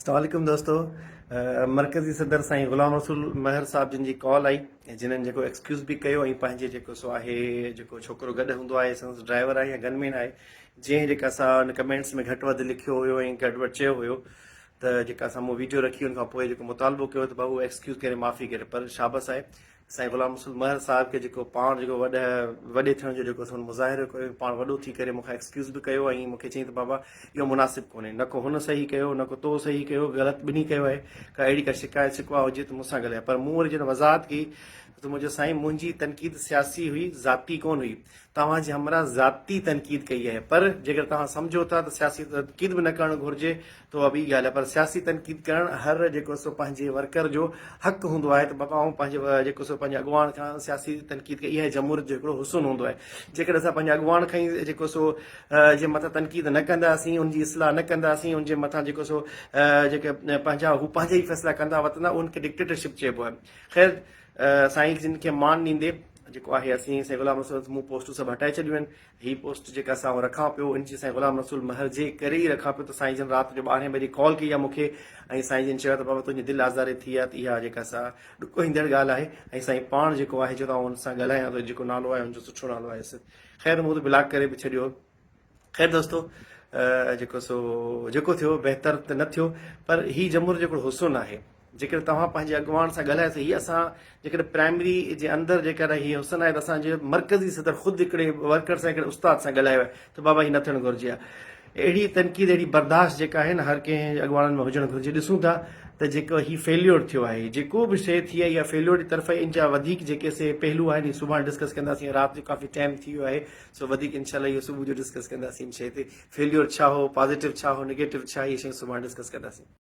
اسلام عليڪم دوستو مرڪزي صدر سائين غلام رسول مهر صاحب جن جي ڪال آئي جنھن جيڪو ايڪسڪيوز به ڪيو ۽ پنهنجي جيڪو سو آهي جيڪو ڇوڪرو گڏ هوندو آهي سندس ڊرائيور آهي يا گن مين آهي جنهن جيڪا سا ان ڪمينٽس ۾ گهٽ وڌ لکيو هيو ۽ گهٽ وڌ چيو هيو ته جيڪا سا مون ويڊيو رکي ان کان پوء جيڪو مطالبو ڪيو ته ڀائو ايڪسڪيوز ڪري معافي ڪري پر شابس آهي سائين غلام رسول مهر صاحب کي جيڪو پاڻ جيڪو وڏ وڏي ٿيڻ جو جيڪو سو مظاهرو ڪيو پاڻ وڏو ٿي ڪري مون کان ايڪسڪيوز به ڪيو ۽ مون کي چيائين ته بابا اهو مناسب ڪونهي نه ڪو هن صحيح ڪيو نه ڪو تو صحيح ڪيو غلط ٻنهي ڪيو آهي ڪا اهڙي ڪا شڪايت شڪوا هجي ته مون سان ڳالهاء پر مون وري جڏهن وضاحت ڪئي ته مون چيو سائين منهنجي تنقيد سياسي هئي ذاتي ڪونه هئي توهان جي همراهه ذاتي تنقيد ڪئي آهي پر جيڪڏهن توهان سمجهو ٿا ته سياسي تنقيد به نه ڪرڻ گهرجي ته اها ٻي ڳالهه آهي پر سياسي تنقيد ڪرڻ هر جيڪو سو پنهنجي ورڪر جو حق هوندو آهي ته بابا آئون پنهنجي جيڪو سو پنهنجي اڳواڻ کان سياسي تنقيد ڪئي اها جمهوريت جو هڪڙو حسن هوندو آهي جيڪڏهن اسان پنهنجي اڳواڻ کان ئي جيڪو سو جي مٿان تنقيد نه ڪنداسين ان جي اصلاح نه ڪنداسين ان جي مٿان جيڪو سو جيڪي پنهنجا هو پنهنجا ئي فيصلا ڪندا وتندا ان کي ڊڪٽيٽرشپ چئبو آهي خير سائين جن کي مان ڏيندي جيڪو آهي اسين سائين غلام رسول مون پوسٽون سڀ هٽائي ڇڏيون آهن هي پوسٽ جيڪا سا آئون رکان پيو ان جي سائين غلام رسول مهر جي ڪري ئي رکان پيو ته سائين جن رات جو ٻارهين بجي ڪال ڪئي آهي مون کي ۽ سائين جن چيو ته بابا تنهنجي دل آزاري ٿي آهي ته اها جيڪا سا ڏکوئيندڙ ڳالهه آهي ۽ سائين پاڻ جيڪو آهي چيو ته آئون ان سان ڳالهايان ٿو جيڪو نالو آهي ان جو سٺو نالو آهي خير مون ته بلاڪ ڪري به ڇڏيو خير دوستو جيڪو سو جيڪو ٿيو بهتر ته نه ٿيو پر هي جمهور جو هڪڙو حسن آهي جيڪڏهن توهان پنهنجي اڳواڻ سان ڳالهايو ته هي اسان جيڪڏهن پرائمري جي اندر جيڪڏهن هي حسن آهي ته اسان جي مرڪزي صدر خود هڪڙي ورڪر سان هڪڙي استاد سان ڳالهايو آهي ته بابا هي نه ٿيڻ گهرجي ها اهڙي تنقيد اهڙي برداشت جيڪا آهي نه هر ڪنهن اڳواڻن ۾ هجڻ گهرجي ڏسون ٿا ته جيڪو هي فيليور ٿيو آهي جيڪو به شيء ٿي آهي اها فيليور جي طرف ان جا وڌيڪ جيڪي سي پهلو آهن هي سڀاڻي ڊسڪس ڪنداسين رات جو ڪافي ٽائيم ٿي ويو آهي سو وڌيڪ انشاء الله اهو صبح جو ڊسڪس ڪنداسين ان شيء تي فيليور ڇا هو پازيٽو ڇا هو نيگيٽو ڇا اهي شيون سڀاڻي ڊسڪس ڪنداسين.